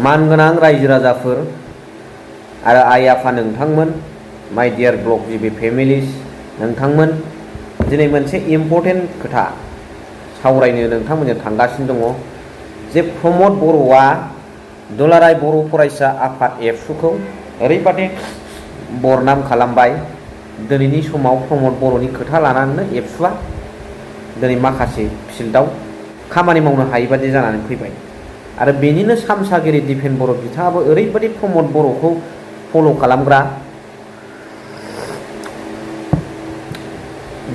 मानगोनां रायजो राजाफोर आरो आइ आफा नोंथांमोन, माय डियार ब्लग जिबि फेमिलिस नोंथांमोन, दिनै मोनसे इम्पर्टेन्ट खोथा सावरायनो नोंथांमोनजों थांगासिनो दङ जे प्रमद बर'आ दुलाराय बर' फरायसा आफाद एबसुखौ ओरैबादि बरनाम खालामबाय। दिनैनि समाव प्रमद बर'नि खोथा लानानैनो एबसुआ दिनै माखासे फिल्डआव खामानि मावनो हायै बादि जानानै फैबाय आरो बेनिनो सामसागिरि दिपेन बर' बिथाङाबो ओरैबादि प्रमद बर'खौ फल' खालामग्रा,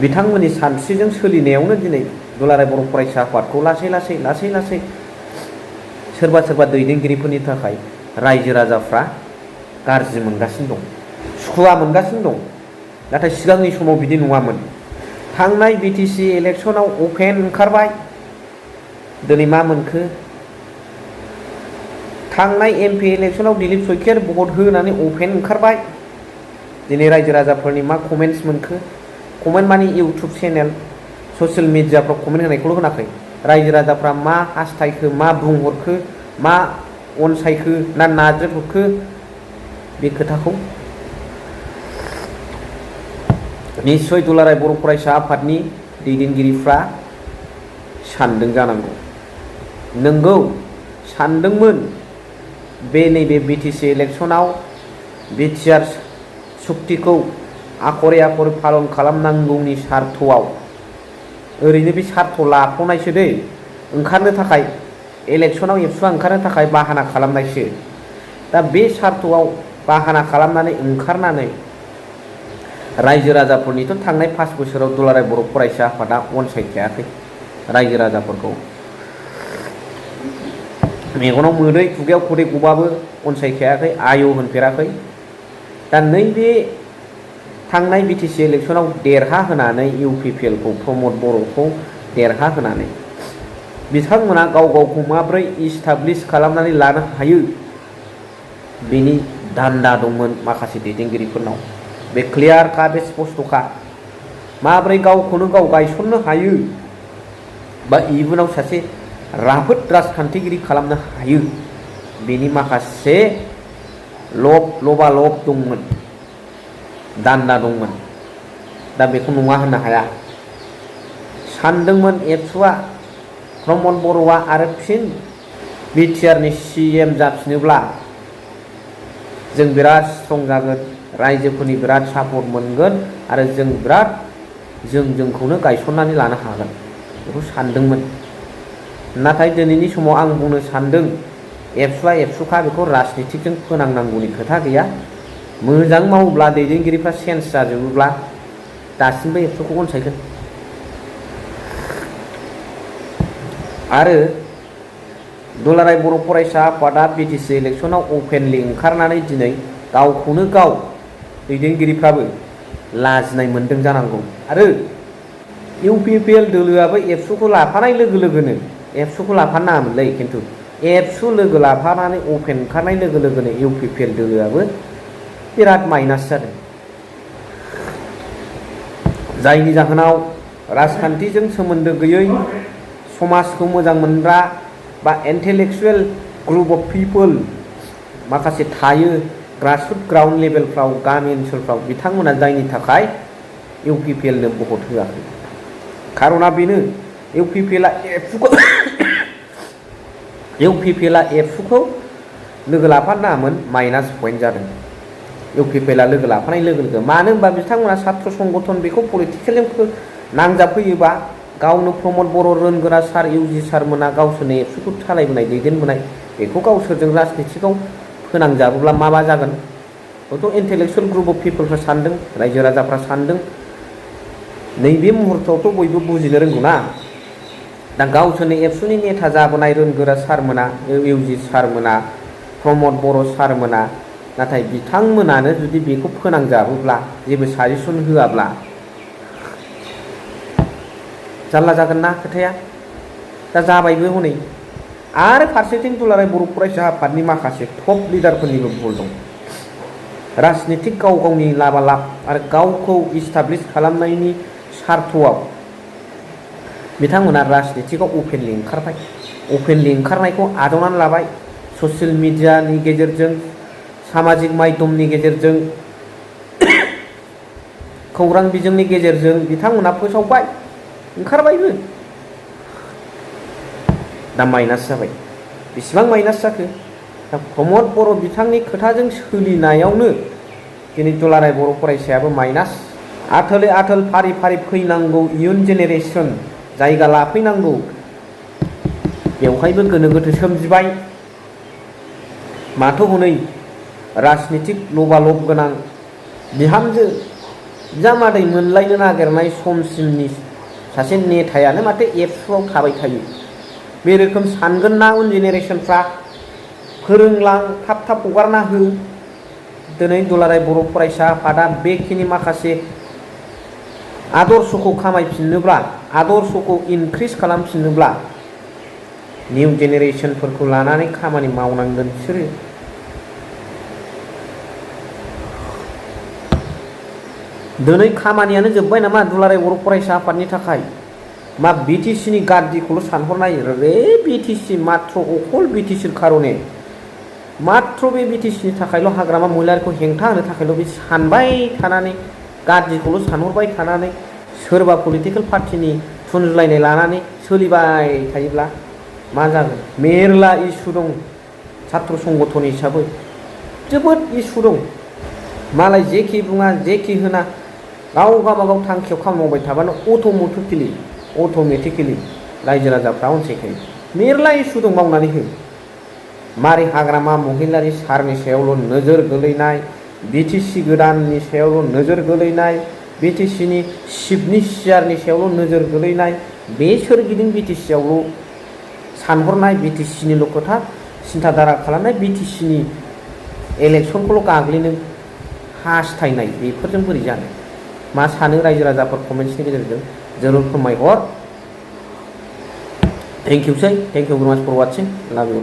बिथांमोननि सानस्रिजों सोलिनायावनो दिनै दुलाराय बर' फरायसा आफादखौ लासै लासै सोरबा दैदेनगिरिफोरनि थाखाय रायजो राजाफ्रा गाज्रि मोनगासिनो दं, सुखुवा मोनगासिनो दं। नाथाय सिगांनि समाव बिदि नङामोन। थांनाय बिटिसि इलेक्सनाव अपेन ओंखारबाय, दिनै मा मोनखो? थांनाय एमपि इलेक्सनाव दिलीप सयखियार भट होनानै अपेन ओंखारबाय, दिनै रायजो राजाफोरनि मा कमेन्ट्स मोनखो? कमेन्ट माने इउटुब चेनेल ससियेल मिडियाफ्राव कमेन्ट होनायखौल' होनाखै, रायजो राजाफ्रा मा हास्थायखो, मा बुंहरखो, मा अनसायखो ना नाज्रेबहरखो, बे खोथाखौ निस्सय दुलाराय बर' फरायसा आफादनि दैदेनगिरिफ्रा सानदों जानांगौ। नोंगौ सानदोंमोन बे नैबे बिटिसि इलेक्सनाव बिटिआर सुक्तिखौ आखरे आखरे पालन खालामनांगौनि सार्थआव, ओरैनो बे सार्थ लाफ'नायसो दै, ओंखारनो थाखाय इलेक्सनाव एबसुआ ओंखारनो थाखाय बाहाना खालामनायसो। दा बे सार्थआव बाहाना खालामनानै ओंखारनानै रायजो राजाफोरनिथ' थांनाय 5 बोसोराव दुलाराय बर' फरायसा आफादा अनसायखायाखै रायजो राजाफोरखौ। मेगनाव मोदै खुगायाव खदै गबाबो अनसायखायाखै, आय' होनफेराखै। दा नैबे थांनाय बिटिसि इलेक्सनाव देरहा होनानै इउपिपिएलखौ प्रमद बर'खौ देरहा होनानै बिथांमोना गाव गावखौ माब्रै इस्टाब्लिश खालामनानै लानो हायो बेनि दान्दा दंमोन माखासे दैदेनगिरिफोरनाव। बे क्लियारखा, बे स्पष्टखा। माब्रै गावखौनो गाव गायसननो हायो बा इयुनाव सासे राफोद राजखान्थिगिरि खालामनो हायो बेनि माखासे लबालब दंमोन, दान्दा दंमोन। दा बेखौ नङा होननो हाया। सानदोंमोन एबसुआ प्रमद बर'आ आरो फिन बिटिआरनि CM जाफिनोब्ला जों बिराद स्ट्रं जागोन, रायजोफोरनि बिराद सापर्ट मोनगोन आरो जों बिराद जोंखौनो गायसननानै लानो हागोन, बेखौ सानदोंमोन। नाथाय दिनैनि समाव आं बुंनो सानदों एबसुआ एबसुखा, बेखौ राजनितिकजों फोनांनांगौनि खोथा गैया। मोजां मावोब्ला दैदेनगिरिफ्रा चेन्ज जाजोबोब्ला दासिमबो एबसुखौ अनसायगोन। आरो दुलाराय बर' फरायसा आफादा बिटिसि इलेक्सनाव अपेनलि ओंखारनानै दिनै गावखौनो गाव दैदेनगिरिफ्राबो लाजिनाय मोनदों जानांगौ। आरो इउपिपिएल दोलोआबो एबसुखौ लाफानाय लोगो लोगोनो, एबसुखौ लाफानो नाङामोनलै, खिन्थु एबसु लोगो लाफानानै अपेन ओंखारनाय लोगो लोगोनो इउपिपिएल दोलोआबो बिराद माइनास जादों। जायनि जाहोनाव राजखान्थिजों सोमोन्दो गैयै, समाजखौ मोजां मोनग्रा बा इन्टेलेक्सुवेल ग्रुप अफ पिपोल माखासे थायो ग्रासरुट ग्राउन्ड लेभेलफ्राव, गामि ओनसोलफ्राव, बिथांमोना जायनि थाखाय इउपिपिएलनो भट होआखै। खारना बेनो इउपिपिएलआ एबसुखौ लोगो लाफानो नाङामोन, माइनास पइन्ट जादों। इउपिपिएलआ लोगो लाफानाय लोगो लोगो, मानो होनबा बिथांमोना सात्र संगठन, बेखौ पलिटिकेलजों नांजाबफैयोबा गावनो प्रमद बर' रोंगोरा सार इउजि सारमोना गावसोरनो एबसुखौ सालायबोनाय, दैदेनबोनाय, बेखौ गावसोरजों राजनितिकआव फोनांजाबोब्ला माबा जागोन? हयथ' इन्टेलेक्सुवेल ग्रुप अफ पिपोलफ्रा सानदों, रायजो राजाफ्रा सानदों। नैबे मुहुर्तआवथ' बयबो बुजिनो रोंगौ ना। दा गावसोरनो एबसुनि नेता जाबोनाय रोंगोरा सारमोना, इउजि सारमोना, प्रमद बर' सारमोना, नाथाय बिथांमोनानो जुदि बेखौ फोनांजाबोब्ला, जेबो साजेसन होआब्ला जारला जागोन ना खोथाया। दा जाबायबो हनै। आरो फारसेथिं दुलाराय बर' फरायसा आफादनि माखासे टप लिडारफोरनिबो भुल दं। राजनितिक गाव गावनि लाबालाब आरो गावखौ इस्टाब्लिश खालामनायनि सार्थआव बिथांमोना राजनितिकआव अपेनलि ओंखारबाय, अपेनलि ओंखारनायखौ आजावनानै लाबाय, ससियेल मिडियानि गेजेरजों सामाजिक माध्यमनि गेजेरजों खौरां बिजोंनि गेजेरजों बिथांमोना फोसावबाय ओंखारबायबो दा माइनास जाबाय। बेसेबां माइनास जाखो? दा प्रमद बर' बिथांनि खोथाजों सोलिनायावनो दिनै दुलाराय बर' फरायसायाबो माइनास। आथोलै आथोल फारि फारि फैनांगौ इयुन जेनेरेसन जायगा लाफैनांगौ बेवहायबो गोनो गोथो सोमजिबाय। माथो हनै राजनितिक लबालब गोनां बिहामजो बिजामादै मोनलायनो नागिरनाय समसिमनि सासे नेतायानो माथो एबसुआव थाबाय थायो। बे रोखोम सानगोन ना उन जेनेरेसनफ्रा? फोरोंलां, थाब थाब हगारना हो। दिनै दुलाराय बर' फरायसा आफादा बेखिनि माखासे आदर्शखौ खामायफिननोब्ला, आदर्शखौ इनक्रिज खालामफिननोब्ला निउ जेनेरेसनफोरखौ लानानै खामानि मावनांगोन बिसोरो। दिनै खामानियानो जोब्बाय नामा दुलाराय बर' फरायसा आफादनि थाखाय? मा बिटिसिनि गाज्रिखौल' सानहरनाय? रे बिटिसि माथ्र अकल बिटिसिर खारने माथ्र बे बिटिसिनि थाखायल' हाग्रामा महिलारिखौ हेंथा होनो थाखायल' बे सानबाय थानानै गाज्रिखौल' सानहरबाय थानानै सोरबा पलिटिकेल पार्टिनि थुनज्लायनाय लानानै सोलिबाय थायोब्ला मा जागोन? मेरला इसु दं छात्र संगठन हिसाबै जोबोद इसु दं। मालाय जेखि बुङा जेखि होना गाव गावबागाव थांखियाव खामानि मावबाय थाबानो अट'मेटिकेलि रायजो राजाफ्रा अनसायखायो। मेरला इसु दं मावनानै हो। मारै हाग्रामा महिलारि सारनि सायावल' नोजोर गोलैनाय, बिटिसि गोदाननि सायावल' नोजोर गोलैनाय, बिटिसिनि चिफ मिनिस्टारनि सायावल' नोजोर गोलैनाय, बे सोरगिदिं बिटिसियावल' सानहरनाय, बिटिसिनिल' खोथा सिन्थाधारा खालामनाय, बिटिसिनि इलेक्सनखौल' गाग्लिनो हास्थायनाय, बेफोरजों बोरै जानो? मा सानो रायजो राजाफोर कमेन्ट्सनि गेजेरजों जरुर फोरमायहर। थेंक इउ भेरि माच फर वाचिं। लाभ इउ।